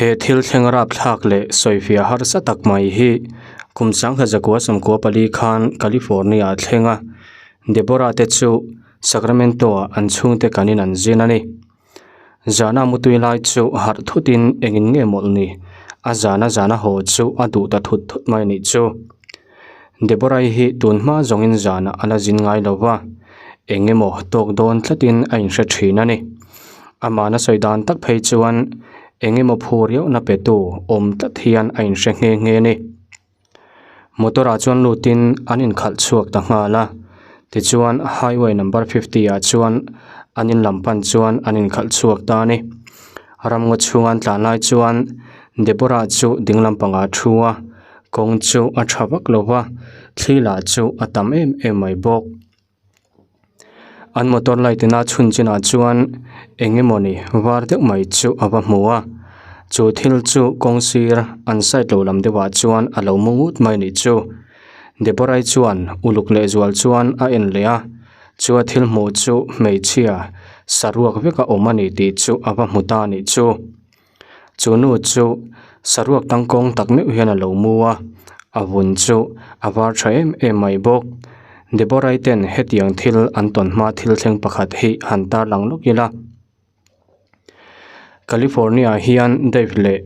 He thil thleng rapthlak leh sawifiah harsa tak mai hi kum 1994 khan California ah thleng a, Deborah te chu Sacramento ah an chhungte kanin an zin a ni. Zana mutui lai chu harh thutin engin nge mawlh ni, a zana zana haw chu a duh ta thut thut mai anih chu. Deborah-i hi tun hma zawngin zanah a la zin ngai lo va, eng emaw tawk dawn tlatin a inhre thin a ni. Amahna sawi dan tak phei chuan eng emaw phu riauhna petu awm tlat hian a inhre nghe nghe a ni. Motor ah chuan lutin an inkhalh chhuak ta nghal a, tichuan highway number 50 ah chuan an in lam pan chuan an inkhalh chhuak ta a ni. Ramngaw chhunga an tlan lai chuan Deborah chu ding lampangah a thu a, kawng chu a tha vak lo va, thli lah chu a tam em em mai bawk. An motor light ina chhun chinah chuan eng emawni var deuh mai chu a va hmu a, chu thil chu kawng sir an side lo lam deuhah chuan a lo mu ngut mai anih chu. Deborah-i chuan uluk lehzual chuan a en leh a, chu a thil hmuh chu hmeichhia saruak veka awm a ni tih chu a va hmu ta anih chu. Chu nu chu saruak tangkawng tak meuh hian a lo mu a, a vun chu a var tha em em mai bawk. Deborah-i ten hetiang thil an tawn hma thil thleng pakhat hi han tarlang lawk ila. California ah hian Dave leh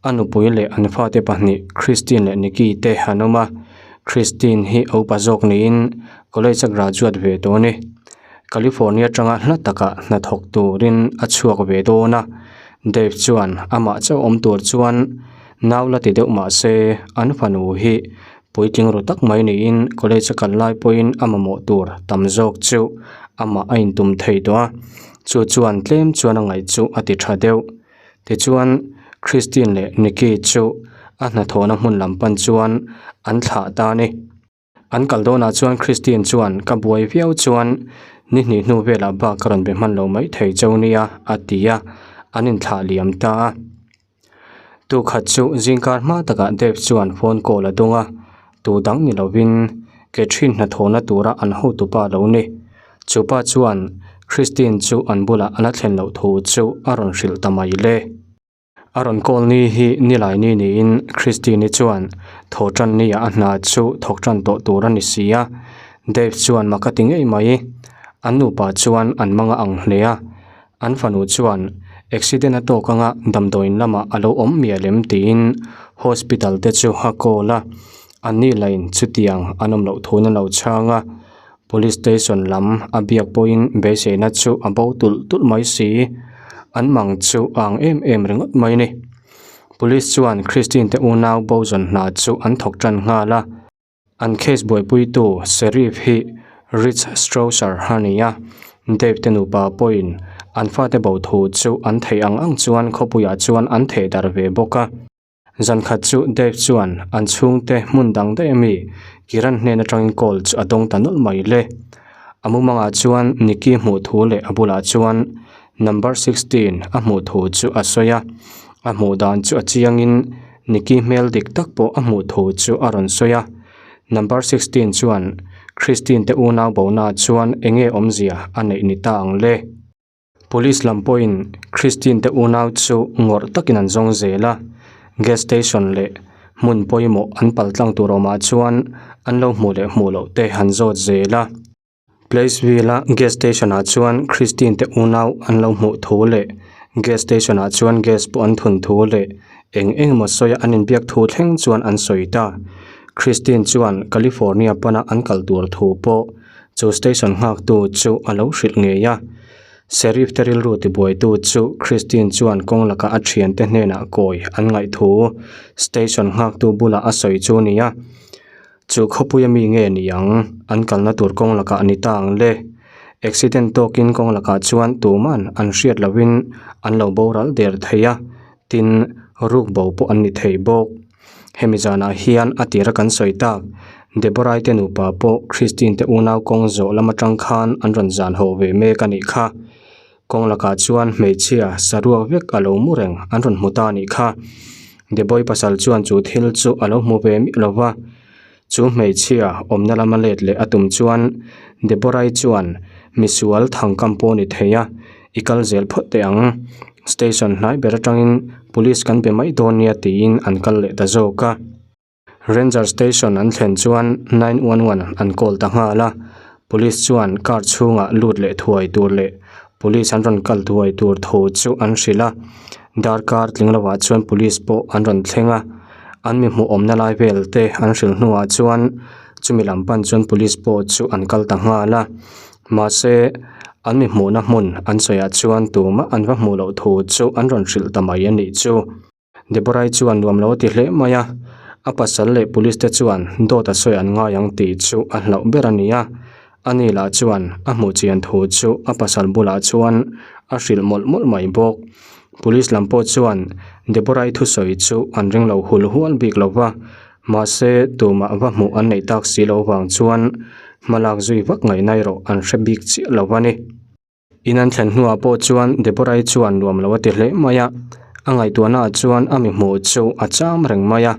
a nupui leh an fate pahnih Christine leh Nikki te an awm a, Christine hi a upa zawk niin college a graduate ve tawh a ni. California atanga hla takah hnathawk turin a chhuak ve dawn a, Dave chuan amah chauh awm tur chuan nau la ti deuh mah se an fanu hi puitling ru tak mai niin college a kal lai pawhin a mamawh tur tam zawk chu amah a intum thei tawh a, chu chuan tlem chuan a ngaih chu a ti tha deuh. Tichuan Christine leh Nikki chu a hnathawhna hmun lam pan chuan an thlah ta a ni. An kal dawnah chuan Christine chuan ka buai viau chuan ni hnih hnu velah bak ka rawn be hman lo mai thei cheu nia a ti a, an inthlah liam ta a. Tukhat chu zingkar hma takah Dave chuan phone call a dawng a, tu dang ni lovin Catherine hnathawhna tura an hotupa lo ni. Chupa chuan Christine chu an bulah a la thlen loh thu chu a rawn hrilh ta mai le. A rawn call ni hi nilai ni niin Christine-i chuan thaw tan nia a hna chu thawk tan tawh tur a ni si a, Dave chuan mak a ti ngei mai. An nupa chuan an mang a ang hle a, an fanu chuan accident a tawk anga damdawiin lamah a lo awm mial em tiin hospital te chu a call a, anni lain chutiang an awm loh thun a lo chhang a, Police station lam a biak pawhin beiseina chu a bo tulh tulh mai si. An mang chu a ang em em ringawt mai a ni. Police chuan Christine te unau bo zawn hna chu an thawk tan nghal a. An case buaipuitu Sheriff hi Rich Strauser a ni a. Dave te nupa pawhin an fate bo thu chu an theih ang ang chuan khawpuiah chuan an theh darh ve bawk a. Zan khat chu Dave chuan an chhungte hmun dang daih ami Kiran hnen atangin call chu a dawng ta nawlh mai le. A mumangah chuan Nikki hmuh thu leh a bulah chuan number 16 a hmuh thu chu a sawi a. A hmuh dan chu a chiangin Nikki hmel dik tak pawh a hmuh thu chu a rawn sawi a. Number 16 chuan Christine te unau bona chuan enge awmzia a neih ni ta ang le. Police lam pawhin Christine te unau chu ngawrh takin an zawng zel a, gas station leh hmun pawimawh an pal tlang tur awmah chuan an lo hmuh leh hmuh loh te an zawt zel a. Placeville a gas station ah chuan Christine te unau an lo hmuh thu leh gas station ah chuan gas pawh an thun thu leh eng eng emaw sawi a an inbiak thu thleng chuan an sawi ta. Christine chuan California pana an kal tur thu pawh Chu station nghaktu chu a lo hrilh ngei a. Sheriff te rilru tibuaitu chu Christine chuan kawng lakah a thiante hnenah kawi an ngaih thu station nghaktu bulah a sawi chu a ni a. Chu khawpuia mi nge ni ang, an kalna tur kawng lakah a ni ta ang le. Accident tawkin kawng lakah chuan tuman an hriat lohin an lo boral der thei a, tin ruk bo pawh an ni thei bawk. Hemi zanah hian a tira kan sawi tak, Deborah-i te nupa pawh Christine te unau kawng zawh lam atang khan an rawn zan haw ve mek a nih kha. Kawng lakah chuan hmeichhia saruak vek a lo mu reng an rawn hmu ta a nih kha. Debo-i pasal chuan chu thil chu a lo hmu ve miah lo va. Chu hmeichhia awmna lama let leh a tum chuan Deborah-i chuan misual thangkam pawh a ni thei a, i kal zel phawt teh ang. Station hnai ber atangin police kan be mai dawn nia tiin an kal leh ta zawk a. Ranger station an thlen chuan 911 an call ta nghal a, police chuan car chhungah lut leh thuai tur leh police an rawn kal thuai tur thu chu an hrilh a, darkar tling lovah chuan police pawh an rawn thleng a, an mi hmuh awmna lai vel te an hrilh hnuah chuan chumi lam pan chuan police pawh chu an kal ta nghal a, mahse an mi hmuhna hmun an sawiah chuan tumah an va hmuh loh thu chu an rawn hrilh ta mai a nih chu. Deborah-i chuan nuam lo a ti hle mai a, a pasal leh police te chuan dawt a sawi an ngai ang tih chu a hlauh ber a ni a. Ani lah chuan a hmuh chian thu chu a pasal bulah chuan a hrilh mawlh mawlh mai bawk. Police lam pawh chuan Deborah-i thusawi chu an ring lo hul hual bik lo va, mahse tumah va hmuh an neih tak si lo vang chuan hmalak zui vak ngaihna erawh an hre bik chiah lo a ni. In an thlen hnuah pawh chuan Deborah-i chuan nuam lo a ti hle mai a, a ngaihtuahnaah chuan a mi hmuh chu a cham reng mai a,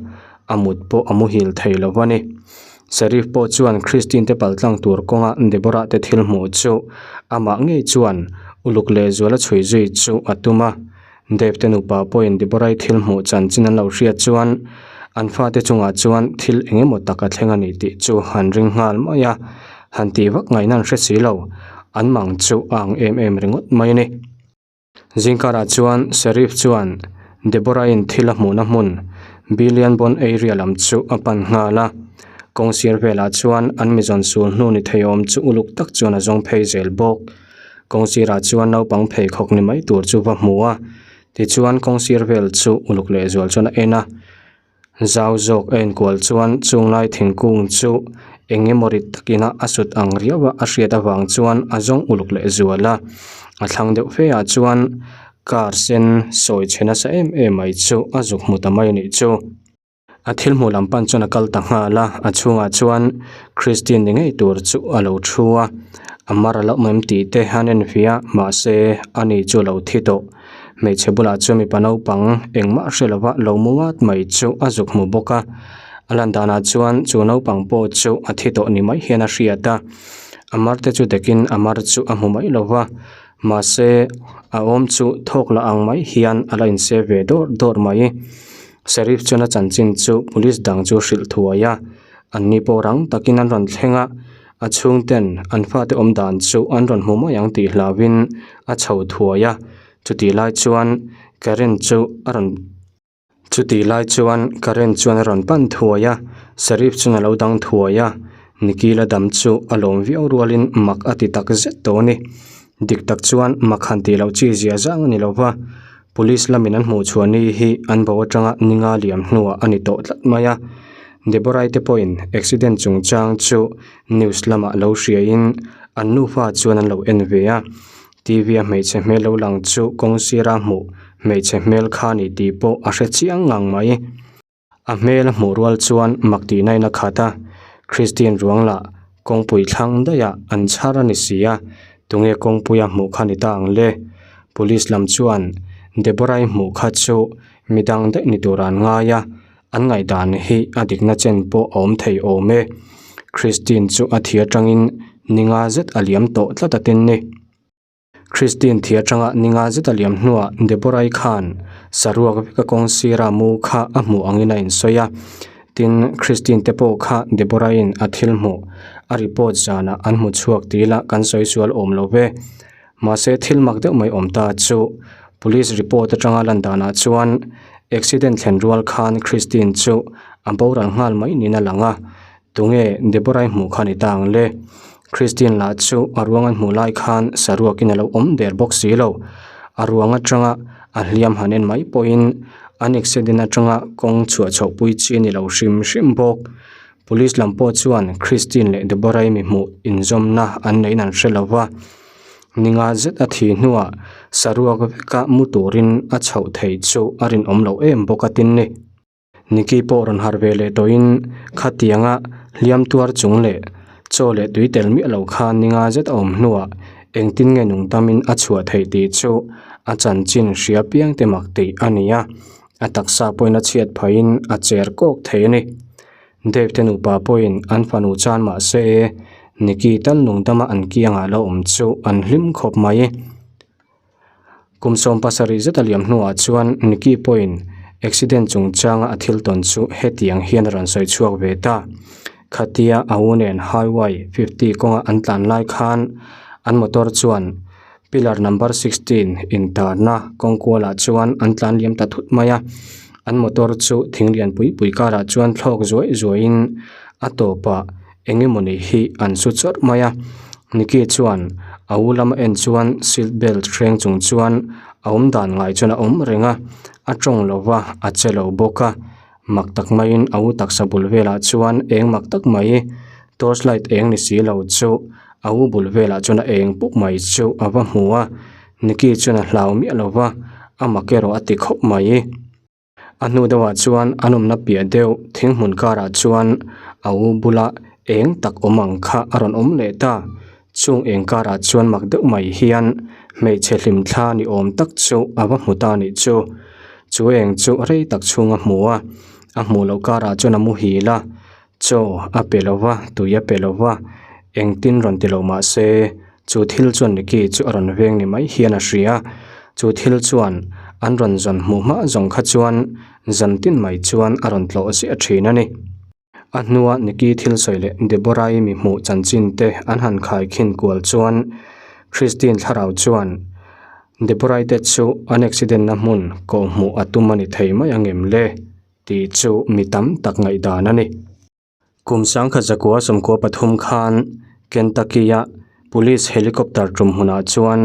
a mut pawh a muhil thei lo a ni. Sheriff pawh chuan Christine te paltlang tur kawnga Deborah te thil hmuh chu amah ngei chuan uluk lehzuala chhui zui chu a tum a. Dave te nupa pawhin Deborah-i thil hmuh chanchin an lo hriat chuan an fate chungah chuan thil eng emaw tak a thleng a ni tih chu an ring nghal mai a, han tih vak ngaihna an hre si lo, an mang chu a ang em em ringawt mai a ni. Zingkarah chuan Sheriff chuan Deborah-in thil a hmuhna hmun Billion Bond area lam chu a pan nghal a, kawng sir velah chuan an mizawn sul hnu ni thei awm chu uluk tak chuan a zawng phei zel bawk. Kawng sirah chuan naupang pheikhawk ni mai tur chu va hmu a, tichuan kawng sir vel chu uluk lehzual chuan a en a, zau zawk a enkual chuan chunglai thingkung chu eng emaw rit takin a a sut ang riau a a hriat avang chuan a zawng uluk lehzual a, a thlang deuh fe ah chuan car sen sawi chhe nasa em em mai chu a zuk hmu ta mai a nih chu. A thil hmuh lam pan chuan a kal ta nghal a, a chhungah chuan Christine ni ngei tur chu a lo thu a, a mar a lo awm em tih te an en ve a, mahse ani chu a lo thi tawh. Hmeichhe bulah chuan mipa naupang engmah hre lova lo mu ngat mai chu a zuk hmu bawk a, a lan danah chuan chu naupang pawh chu a thi tawh ni mai hian a hriat a, a mar te chu dekin a mar chu a hmu mai lova, mahse a awm chu thawk la ang mai hian a la inseh ve dawrh dawrh mai. Sheriff chuan a chanchin chu police dang chu hrilh thuai a, anni pawh rang takin an rawn thleng a, a chhungten an fate awm dan chu an rawn hmu mai ang tih hlauhin a chho thuai a, chutih lai chuan Karen chu a rawn chutih lai chuan Karen chuan a rawn pan thuai a, Sheriff chuan a lo dang thuai a, Nicky la dam chu a lawm viau rualin mak a ti tak zet tawh a ni. Dik tak chuan mak han tih loh chi zia zang a ni lo va. Police lamin an hmuh chhuah ni hi an bo atanga ninga liam hnuah a ni tawh tlat mai a. Deborah-i te pawhin accident chungchang chu news lamah lo hriain an nufa chuan an lo en ve a. TV a hmeichhe hmel lo lang chu kawng sira hmuh hmeichhe hmel kha ni tih pawh a hre chiang ngang mai. A hmel a hmuh rual chuan mak tihna in a khat a, Christine ruang lah kawngpui thlang daih ah an chhar a ni si a, tunge kawngpui a hmuh kha ni ta ang le? Police lam chuan Deborah-i hmuh kha chu midang daih ni tur an ngai a, an ngaihdan hi a dikna chen pawh a awm thei awm e. Christine chu a thi atangin ninga zet a liam tawh tlat a tin ni. Christine thi atanga ninga zet a liam hnuah Deborah-i khan saruak veka kawng sira mu kha a hmuh angin a insawi a. Tin, Christine te pawh kha Deborah-i'n a thil hmuh a report zanah an hmu chhuak tih lah kan sawi sual awm lo ve. Mahse thil mak deuh mai awm ta chu police report atanga lan danah chuan accident thlen rual khan Christine chu a boral nghal mai niin a lang a. Tunge Deborah-i hmuh kha ni ta ang le? Christine lah chu a ruang an hmuh lai khan saruakin a lo awm der bawk si lo. A ruang atanga a hliam han en mai pawhin an accident atanga kawng chhuah chhoh pui chi a ni lo hrim hrim bawk. Police lam pawh chuan Christine leh Deborah-i mi hmuh inzawmna an neihin an hre lo va. Ninga zet a thih hnuah saruak veka mu turin a chhoh theih chu a rinawm loh em bawk a tin ni. Nicky pawh rawn harh ve leh tawhin khatianga hliam tuar chung leh chaw leh tui tel miah lo kha ninga zet a awm hnuah engtin nge nung tamin a chhuah theih tih chu a chanchin hria piang te mak tih a ni a, a taksa pawhin a chhiat phahin a cher kawk thei a ni. Dave te nupa pawhin an fanu chan mah se Nicky tal nung dama an kiangah la awm chu an hlim khawp mai. Kum 70 zet a liam hnuah chuan Nikki pawhin accident chungchanga a thil tawn chu hetiang hian a rawn sawi chhuak ve ta. Khatia a u nen Highway 50 kawnga an tlan lai khan an motor chuan pillar number 16 intarna kawng kualah chuan an tlan liam ta thut mai a. An motor chu thing lian pui pui karah chuan thlawk zuai zuaiin a tawpah eng emawni hi an su chawrh mai a. Nikki chuan a u lama en chuan seat belt hreng chung chuan a awm dan ngai chuan a awm reng a, a tawng lo va, a che lo bawk a. Mak tak maiin a u taksa bul velah chuan eng mak tak mai torch light eng ni si lo chu a u bul velah chuan a eng puk mai chu a va hmu a, Nikki chuan a hlau miah lo va, a mak erawh a ti khawp mai. A hnu deuhah chuan an awmna piah deuh thing hmun karah chuan a u bula eng tak awm ang kha a rawn awm leh ta. Chung eng karah chuan mak deuh mai hian hmeichhe hlim thla ni awm tak chu a va hmu ta nih chu. Chu eng chu rei tak chhung a hmu a, a hmuh loh karah chuan a muhil a, chaw a pe lo va, tui a pe lo va, engtin rawn ti lo mah se chu thil chuan Nikki chu a rawn veng ni mai hian a hria. Chu thil chuan an rawn zawn hmuh hma zawng kha chuan zan tin mai chuan a rawn tlawh ziah thin a ni. A hnua Nikki thil sawi leh Deborah-i mi hmuh chanchin te an han khai khin kual chuan Christine thlarau chuan Deborah-i te chu an accident na hmun kawh hmuh a tum a ni thei mai ang em le tih chu mi tam tak ngaihdan a ni. Kum 1993 khan Kentucky-a police helicopter tum hmunah chuan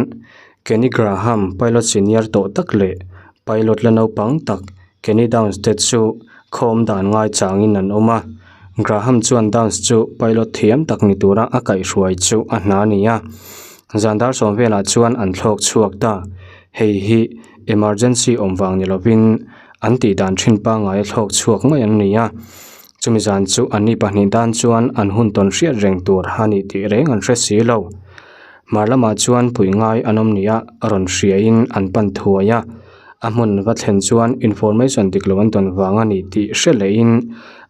Kenny Graham pilot senior tawh tak leh pilot la naupang tak Kenny Downs te chu khawm dan ngai changin an awm a. Graham chuan Downs chu pilot thiam tak ni tura a kaihhruai chu a hna a ni a. Zan dar sawm velah chuan an thlawk chhuak ta. Hei hi emergency awm vang ni lovin an tih dan thin pangngai a thlawk chhuak mai an ni a. Chumi zan chu anni pahnih tan chuan an hun tawn hriat reng tur a ni tih reng an hre si lo. Hmar lamah chuan pui ngai an awm nia rawn hriain an pan thuai a. A hmun va thlen chuan information dik lo an tawn vang a ni tih hre lehin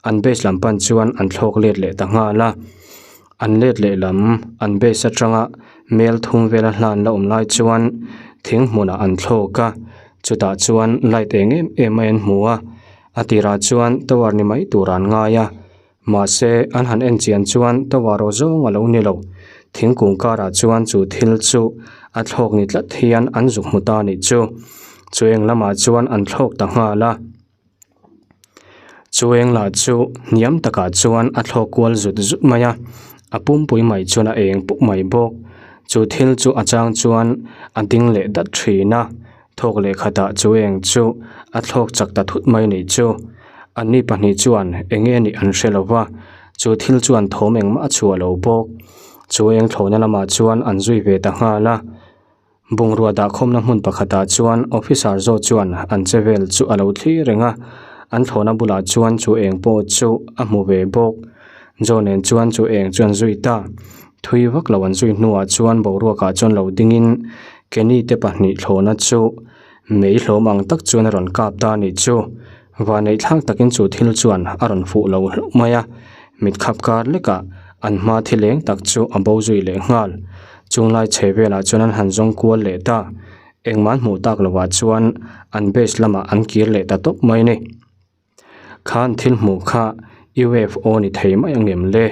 an base lam pan chuan an thlawk let leh ta nghal a. An let leh lam an base atanga mel thum vela hlan la awm lai chuan thing hmunah an thlawk a, chutah chuan light eng em em mai an hmu a. A tirah chuan tower ni mai tur an ngai a, mahse an han en chian chuan tower aw zawng a lo ni lo. Thingkung karah chuan chu thil chu a thlawk ni tlat hian an zuk hmu ta nih chu. Chu eng lamah chuan an thlawk ta nghal a. Chu eng lah chu hniam takah chuan a thlawk kual zut zut mai a, a pumpui mai chuan a eng puk mai bawk. Chu thil chu a chang chuan a ding leh dat thin a. Thawk leh khatah chu eng chu a thlawk chak ta thut mai nih chu. Anni pahnih chuan eng nge nih an hre lo va, chu thil chuan thawm engmah a chhuah lo bawk. Chu eng thlawhna lamah chuan an zui ve ta nghal a. Bungrua dahkhawmna hmun pakhatah chuan officer zawk chuan an che vel chu a lo thlir reng a, an thlawhna bulah chuan chu eng pawh chu a hmu ve bawk. Joe nen chuan chu eng chu an zui ta. Thui vak lo an zui hnuah chuan boruakah chuan lo dingin Kenny te pahnih thlawhna chu mei hlawm ang tak chuan a rawn kap ta a nih chu. Vanneih thlak takin chu thil chuan a rawn fuh lo hlauh mai a, mit khap kar lekah an hma thi leng tak chu a bo zui leh nghal. Chunglai chhe velah chuan an han zawng kual leh ta. Engmah an hmuh tak lovah chuan an base lamah an kir leh ta tawp mai a ni. Khan thil hmuh kha UFO ni thei mai ang em le?